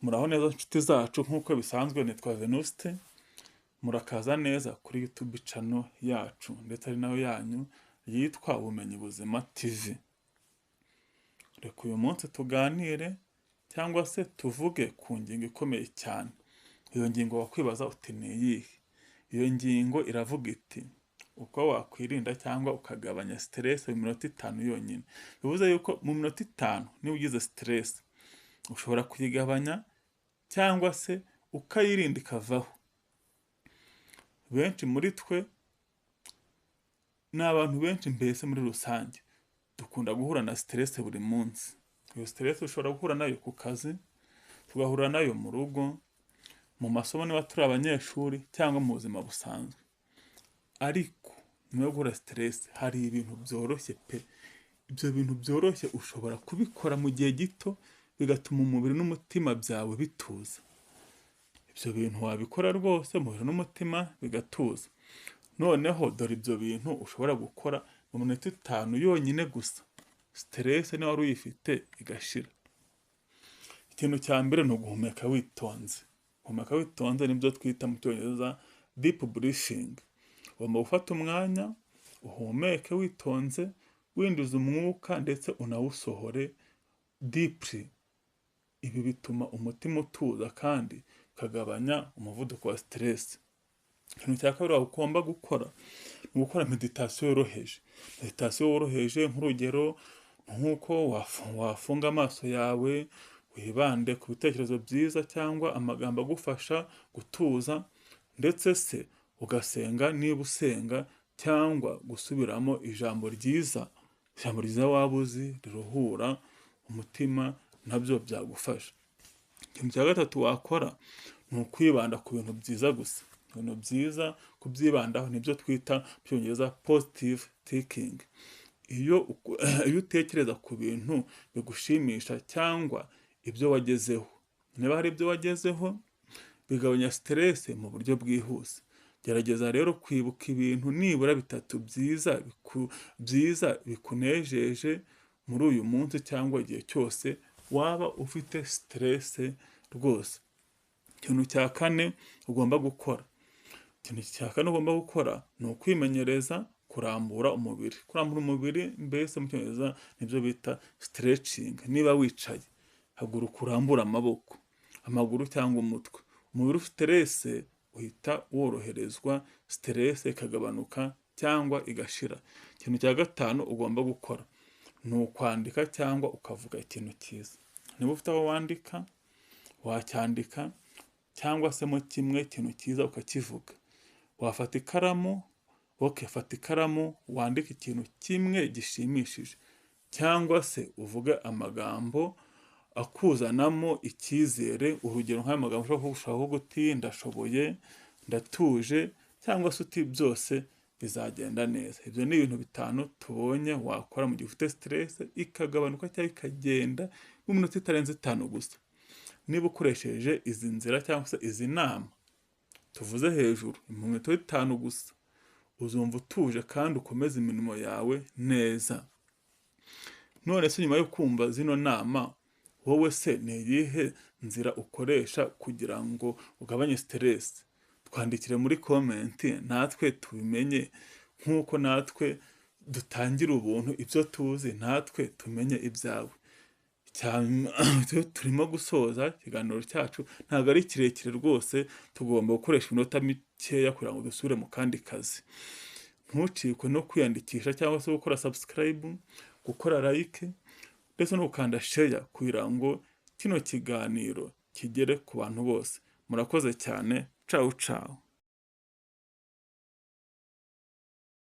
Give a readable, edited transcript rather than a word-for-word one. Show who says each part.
Speaker 1: Muraho neza nshuti zacu, nk'uko bisanzwe nitwa Venuste, murakaza neza kuri YouTube channel yacu ndetse ari nayo yanyu yitwa Ubumenyi Buzima TV. Reka uyu munsi tuganire cyangwa se tuvuge ku ngingo ikomeye cyane. Iyo ngingo wakwibaza uti: "Ni iyihe?" Iyo ngingo iravuga iti: "Uko wakwirinda cyangwa ukagabanya stress mu minota 5 yonyine." Bivuze yuko mu minota 5 niba ugize stress ushobora kuyigabanya cyangwa se ukayirinda ikavaho. Benshi muri twe, ni abantu benshi mbese muri rusange, dukunda guhura na stress buri munsi. Iyo stress ushobora guhura nayo ku kazi, tugahura nayo mu rugo, mu masomo niba turi abanyeshuri, cyangwa mu buzima busanzwe. Ariko nyuma yo guhura stress hari ibintu byoroshye pe! Ibyo bintu byoroshye ushobora kubikora mu gihe gito, bigatuma umubiri n'umutima byawe bituza. Ibyo bintu wabikora rwose, umubiri n'umutima bigatuza. Noneho dore ibyo bintu ushobora gukora mu minota 5 yonyine gusa, stress niba wari uyifite igashira. Ikintu cya mbere ni uguhumeka witonze. Guhumeka witonze nibyo twita mu Cyongereza deep breathing. Ugomba gufata umwanya uhumeke witonze, winjiza umwuka ndetse unawusohore deeply. Ibi bituma umutima utuza kandi ukagabanya umuvuduko wa stress. Ikintu cya kabiri ugomba gukora ni ugukora méditation yoroheje. Méditation yoroheje, nk'urugero nk'uko wafunga amaso yawe, wibande ku bitekerezo byiza cyangwa amagambo agufasha gutuza, ndetse se ugasenga niba usenga, cyangwa gusubiramo ijambo ryiza, ijambo ryiza waba uzi riruhura umutima, nabyo byagufasha. Ikintu cya gatatu wakora ni ukwibanda ku bintu byiza gusa. Ibintu byiza kubyibandaho nibyo twita mu Cyongereza positive thinking. Iyo utekereza ku bintu bigushimisha cyangwa ibyo wagezeho, niba hari ibyo wagezeho, bigabanya stress mu buryo bwihuse. Gerageza rero kwibuka ibintu nibura bitatu byiza bikunejeje muri uyu munsi cyangwa igihe cyose waba ufite stress rwose. Ikintu cya kane ugomba gukora, ikintu cya kane ugomba gukora ni ukwimenyereza kurambura umubiri. Kurambura umubiri mbese mu Cyongereza nibyo bita stretching. Niba wicaye, haguruka urambure amaboko, amaguru cyangwa umutwe. Umubiri ufite stress uhita woroherezwa, stress ikagabanuka cyangwa igashira. Ikintu cya gatanu ugomba gukora ni ukwandika cyangwa ukavuga ikintu cyiza. Niba ufite aho wandika, wacyandika, cyangwa se mo kimwe ikintu cyiza ukakivuga. Wafata ikaramu, okay, fata ikaramu wandike ikintu kimwe gishimishije, cyangwa se uvuge amagambo akuzanamo icyizere. Urugero nk'aya magambo ushobora kuvuga uti: "Ndashoboye, ndatuje," cyangwa se uti: "Byose bizagenda neza." Ibyo ni ibintu bitanu tubonye wakora mu gihe ufite stress, ikagabanuka cyangwa ikagenda mu minota itarenze 5 gusa. Niba ukoresheje izi nzira cyangwa se izi nama tuvuze hejuru, mu minota 5 gusa uzumva utuje kandi ukomeze imirimo yawe neza. None se nyuma yo kumva zino nama, wowe se ni iyihe nzira ukoresha kugira ngo ugabanye stress? Twandikire muri comment natwe tubimenye, nk'uko natwe dutangira ubuntu ibyo tuzi, natwe tumenye ibyawe. Turimo gusoza ikiganiro cyacu, ntabwo ari kirekire rwose, tugomba gukoresha iminota mikeya kugira ngo dusubire mu kandi kazi. Ntucikwe no kwiyandikisha cyangwa se gukora subscribe, gukora like ndetse no gukanda share kugira ngo kino kiganiro kigere ku bantu bose. Murakoze cyane, cawu cawu.